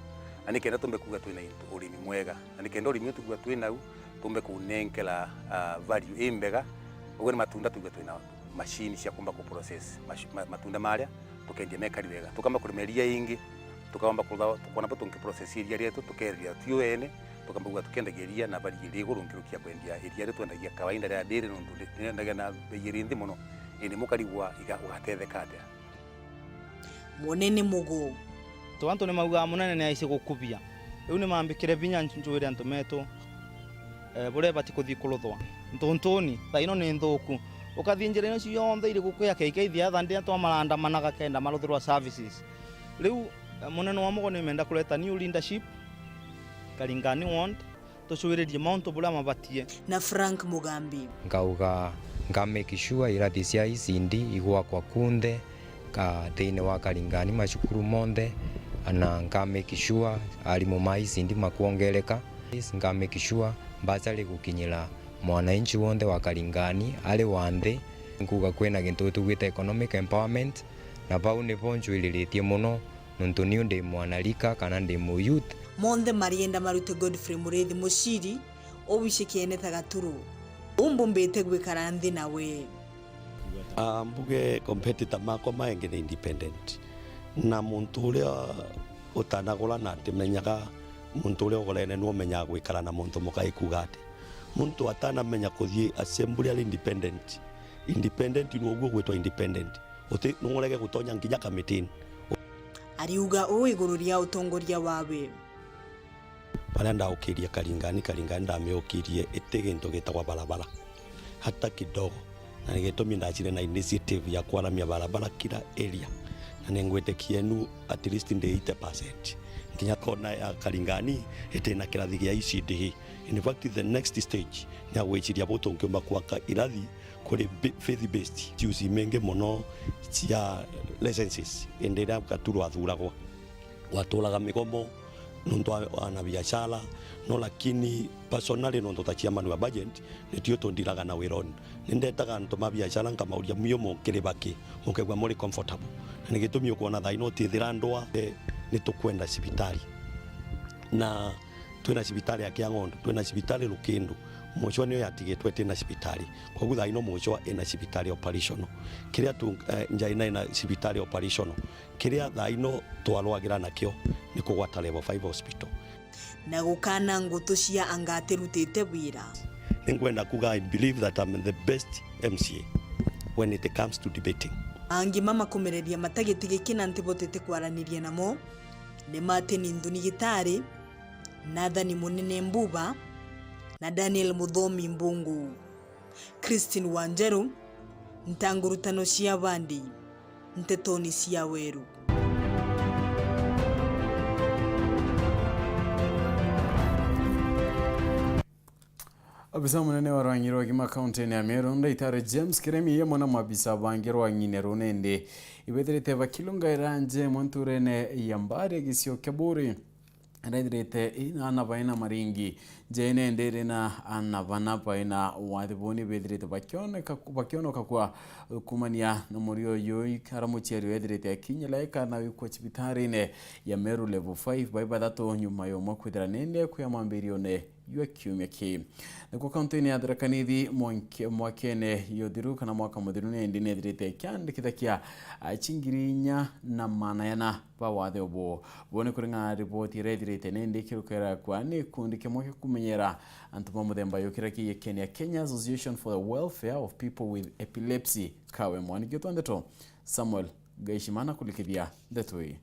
Na nikenda tumbe kuuga twina into, urimi mwega. Na nikenda urimi uyu tukuuga twinau, tumbe kuunenkera, ah, value imbega. Uguo ni matunda tuuga twina machine cia kumba ku process mash-, ma-, matunda maria, tukendia mekari wega. Tukamba kurima iria ingi, tukamba kutha-, tukona bo tungi process iria rietu, tukeria tio ene, tukamba kuuga tukendagia iria na value iri iguru nkiruki ya kwendia iria ri twendagia kawaida ria dairy nontu ri-, rirendagia na bei iri nthi mono. Indi mukarigwa iga-, ugatetheka atia? Munene Mugu. To antu ni maugaga munene ni aici gukubia. Riu ni mambikire vinya nj-, njwire antu metu, eh, buria ibati kuthi kuruthwa. Ntuntuni, thaa ino ni nthuku. Ukathi njira ino cionthe iri gukuya K K the other day, antu amarandamanaga kenda maruthirwa services. Riu, eh, munene wa Mugu ni menda kureta new leadership, Karingani ward. Tucwiririe mauntu buria mabatie. Na Frank Mugambi. Nkauga, nka make sure irathi cia E C D igwakwa kunthe, ka thiini wa Karingani macukuru monthe, na nka make sure arimu ma E C D makwongereka. Nka make sure bursary gukinyira mwananchi wonthe wa Karingani ari wa nthi. Nkuga kwina gintu gitugwite economic empowerment, na bau nibo ncwiriritie mono. Nontu niu ndi mwanarika kana ndi mu youth. Monthe marienda marute Godfrey Muriithi Muciri, ubicikiene ta Gaturu. Umbumbite gwikara nthi nawe. Ah, mbuge competitor makwa maenge ni independent. Na muntu uria utanagurana atimenyaga muntu uria ugurene ni umenyaga gwikara na muntu mukai kuuga ati. Muntu atanamenya kuthii assembly ari independent. Independent ni uguo gwitwa independent. Uti, nurege gutonya nginya kamitini. Ariuga uu iguru ria utongoria wawe. Baria ndaukirie Karingani, Karingani ndamiukirie iti gintu gitagwa barabara. Hata kidogo. Na ni gitumi ndacire na initiative ya kwaramia barabara kila area. Na ni ngwitikia enu at least ndi eighty percent. Nginya kona ya Karingani itina kirathi gia E C D. In fact, the next stage ni ya gwiciria bu tungiumba kwaka irathi kuri bi-, faith based institutes imingi mono cia licenses, indi riria Gaturu athuragwa, gwaturaga migomo nontu wa, wa na biashara, no lakini personally nontu ta chairman wa budget, nitio tundiraga na wira uni. Nindetaga antu ma biashara nkamauria, "Mwio mukiri baki? Mukegua muri comfortable?" Na ni gitumi ukwona thaa ino utithira ndwaa, eh, nitukwenda cibitari. Na twina cibitari ya Kiang'ondo, twina cibitari Rukindu. Mucwa niyo yatigitwe itina cibitari. Koguo thaa ino Mucwa ina cibitari operational. Kiria tu, eh, Njaina ina cibitari operational. Kiria thaa ino twarwagira nakio ni kugwata level five hospital. Na gukana ngutu cia anga atirutite wira. Ningwenda kuga, I believe that I'm the best M C A when it comes to debating. Angi mamakumereria matagiti giki na ntibotete kwaraniria namo ni Martin Nthuni Gitari, Nathan Munene Mbuba na Daniel Muthomi Mbungu. Christine Wanjeru, Ntangurutano cia Bandi, Ntetoni cia Weru. Abisa munene wa rwang'i rwa ugima kaunti-ini ya Meru, Ndaitari James Kiremi, yamwe na maabisa bangi rwang'ine ruu nindi ibethirite bakilungaira nja imwe nturene ya Mbari, gicio kia Buri. Iraithirite ina ana baina maringi. Nja ii nindi iri na ana bana baina wathi buu ni bethirite bakioneka, bakionoka kwa kumania na murio uyu, ikara muciari wethirite akinyira eka na wikwa cibitarine ya Meru Level five, bai bathatu nyuma ya umwe kwithira nindi ekuya mwambirione jwa kiumia kii. Nakuo kaunti-ini ya Tharaka Nithi, mwanke-, mwakene yuthiru kana mwaka muthiru nindi nethirite ikiandikithakia aci ngiri inya na maana yana ba wathe ubu. Buu ni kuring'ana na riboti iria ithirite nindi ikirukera kwa ni gikundi kimwe gia kumenyera antu ba muthemba uyu kiria kiiyikene, Kenya Association for the Welfare of People with Epilepsy, kawe. Mwaniki wetu wa ndeto Samuel Gaishima na kulikithia ndeto ii.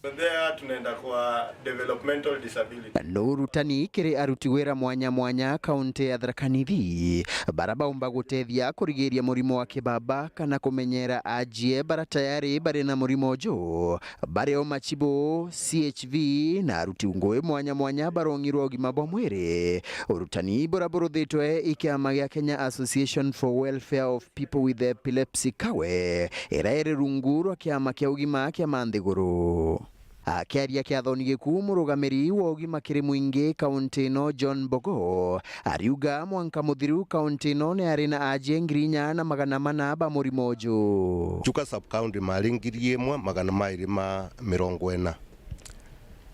From there tunaenda kwa developmental disability. Ni urutani kiri aruti wira mwanya mwanya kaunti ya Tharaka Nithi, bara baumba gutethia kurigiria murimo wa kibaba kana kumenyera ajie bara tayari bari na murimo uju, bari o machibu, C H V na aruti ngui mwanya mwanya ba rwang'i rwa ugima bwa mwiri. Urutani bura buruthitwe i kiama gia Kenya Association for Welfare of People with Epilepsy, kawe, iria iri rungu rwa kiama kia ugima kia manthiguru. Akiaria kiathoni gikuu, murugamiri wa ugima kiri mwingi kaunti ino, John Mbogo, ariuga mwanka muthiru kaunti ino ni ari na ajie ngiri inya na magana mana ba murimo uju. Chuka sub county mari ngiri imwe magana mairi ma mirongo ina.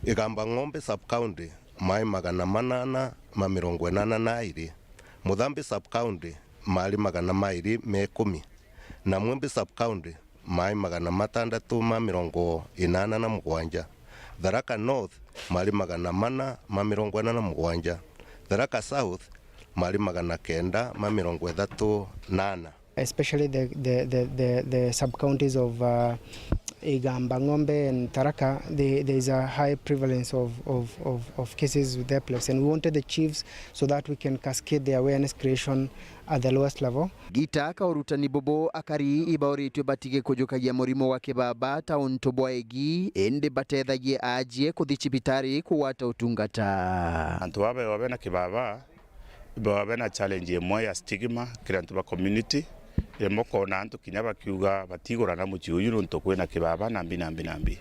Igamba Ng'ombe sub county mai magana manana ma mirongo inana na airi. Muthambi sub county mari magana mairi ma ikumi. Na Mwimbi sub county mai magana matandatu ma mirongo inana na mugwanja. Tharaka North mari magana mana ma mirongo ina na mugwanja. Tharaka South mari magana kenda ma mirongo ithatu na ana. Especially the, the, the, the, the sub-counties of, uh, Igamba, Ng'ombe and Tharaka, they, there is a high prevalence of, of, of, of cases with epilepsy, and we wanted the chiefs so that we can cascade the awareness creation at the lowest level. Gita ka urutani bubu, akari ibauritwe batige kujukagia murimo wa kibaba ta untu bwa egi, indi batethagie ajie kuthi cibitari kugwata utungata. Antu baba bena kibaba, baba bena challenge imwe ya stigma kiri antu ba community. Rimwe ukona antu kinya bakiuga batigurana mucii uyu nontu kwina kibaba na mbi na mbi na mbi.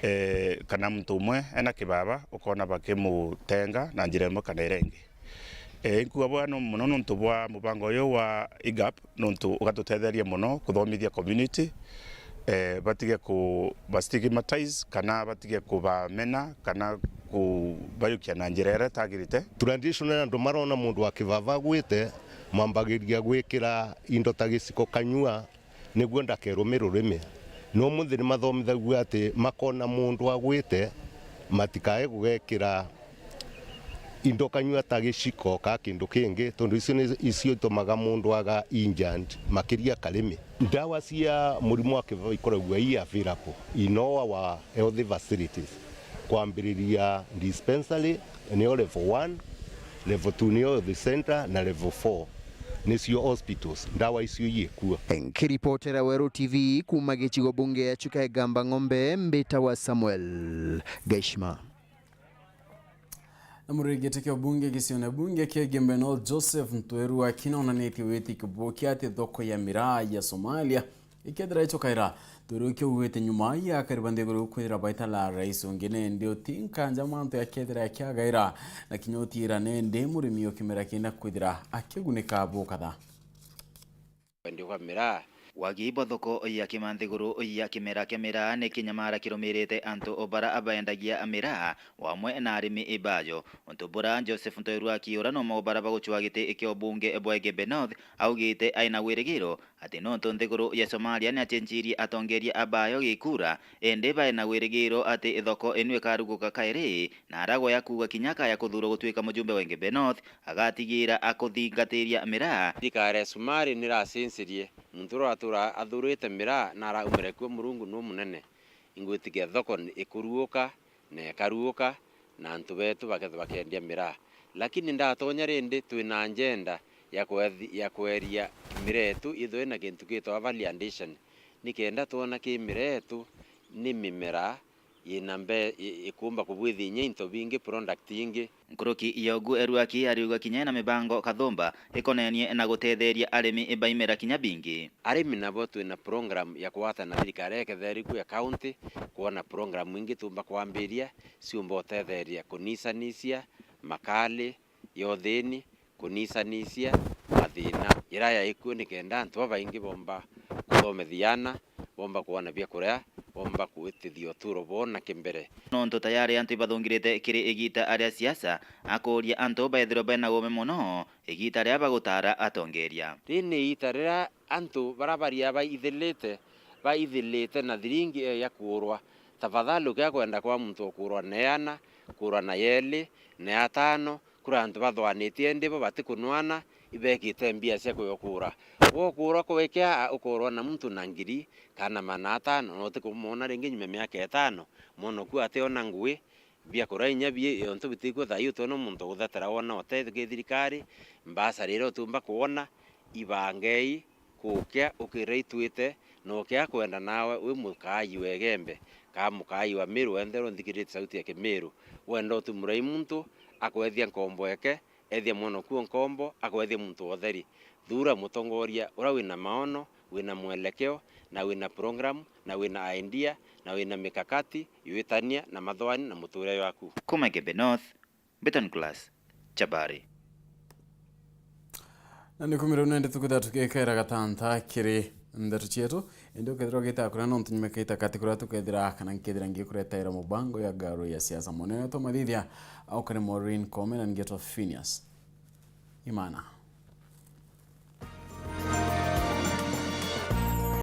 Eh, kana muntu umwe ena kibaba ukona bakimutenga na njira imwe kana iria ingi. Eh, inkuga bwega no-, mono nontu bwa mubango uyu wa IGAP, nontu ugatutetheria mono kuthomithia community, eh, batige ku-, ba stigmatize, kana batige kubamena, kana kubayukia na njira iria itagirite. Traditional, andu marona mundu wa kibaba agwite, mambagiria gwikira indo ta giciko kanyua, niguo ndakerumire rurimi. No umunthi ni mathomithagua ati makona mundu agwite, matikae gugekira indo kanyua ta giciko ka kindu kingi, tondu icio ni, icio itumaga mundu aga injured makiria karimi. Ndawa cia murimo wa kibaba ikoragua i available in all our health facilities, kwambiriria dispensary, niyo level one, level two niyo health center, na level four nicio hospitals. Ndawa icio iikuo. Nkiripotera Weru T V kuuma gicigo bunge ya Chuka Igamba Ng'ombe, mbitawa Samuel Gaishima. Na murigite kia bunge gicione bunge kia Igembe North, Joseph Ntweru, akinonanitie witikio buki ati thoko ya miraa ya Somalia ikethira icokaira. Ntweru kiugite nyuma ya akari ba nthiguru kwithira baita la rais ungi, nindi uti nkanja mantu yakethira yakiagaira, na kinya utiira nindi murimi o kimera kienda kwithira akigunika bukatha. Wendia kwa miraa, Wagi bwa thoko ya kima nthiguru ya kimera kia miraa ni kinyamara kirumirite antu bara baendagia miraa, wamwe na arimi bayo. Untu bura Joseph Ntoirwaki, uria ni umwe bara bagucwa giti kia ubunge bwa Igembe North, augite aina wirigiro ati nontu nthiguru ya Somalia ni acenjirie atongeria bayo gikura, indi baina wirigiro ati thoko inu ikaruguka kairi, na aragwaya kuuga kinya akaya kuthurwa gutuika mujumbe wa Igembe North, agatigira akuthingatiria miraa. Thirikari ya Sumari niracinsirie muntu uria atura athurite miraa na araumire kuo, Murungu nu munene. Ingwitikia thoko ikuruuka na ikaruuka, na antu betu bakethwa bakendia miraa. Lakini ndatonya rindi, twina njenda ya kwethi-, ya kweria miraa yetu ithwe na kintu gitwa value addition, nikenda twona ki miraa yetu ni mimera yina mbe-, i-, ikumba kubwithia inya into bingi, product ingi. Nkuruki ya ugu, Erwaki ariuga kinya ena mibango kathumba ikonenie na gutetheria arimi ba imera kinya bingi. Arimi nabo twina program ya kwata na thirikari ya ketheri ku ya county, kwona program ingi tumba kwambiria, ciumba utetheria kunisanisia makali ya uthini, kunisanisia mathina ira yaikuo, nikenda antu babaingi bomba kuthomethia ana, bomba kwona bia kuria, bomba kuitithia uturo bwao na kimbere. Nontu tayari antu ibathungirite kiri igita ria siasa, akuria antu baethirwe bena ume mono igita ria bagutara atongeria. Riri ni igita riria antu bara baria baithilite, baithilite na thiringi ya kuurwa. Tafadhali, ukia kwenda kwa muntu ukurwa na ana, kurwa na yeli, na atano, kuri antu bathwanitie, indi bo batikunwana, ibekite mbia cia kuyokura. Wokurwa kwekia, ukorwa na muntu na ngiri kana maana atano, na utikumwona ringi nyuma ya miaka itano, mwono ku ationa ngui, bia kuria inya bi-, ontu bitiku thaa ii utiona muntu uguthetera wona utethiki thirikari, mbasa riri utumba kwona, ibangei, kukia ukira itwite, na ukia kwenda nawe wi mukaaji wa Igembe, kaa mukaaji wa Meru wenthe unthikirite sauti ya Kimiru, wenda utumura i muntu akwethia nkombo eke, ethia mwono kuo nkombo, akwethia muntu wa utheri. Thuura mutongoria uria wina maono, wina mwelekeo, na wina program, na wina idea, na wina mikakati, yuitania na mathwani na muturire jwaku. Kuma Igembe North, Beton Class, Chabari. Na ni kumira nende tukwithira tukikaira gatanta kiri ndeto cietu, indi ukethira ugita kuria nontu nyuma kaita kati kuria tukethira kana nkethira ngikuretaira mubango ya Ngaru ya Siasa. Munene twa mathithia, au kari Maureen Koome na ngetwa Phineas Imana.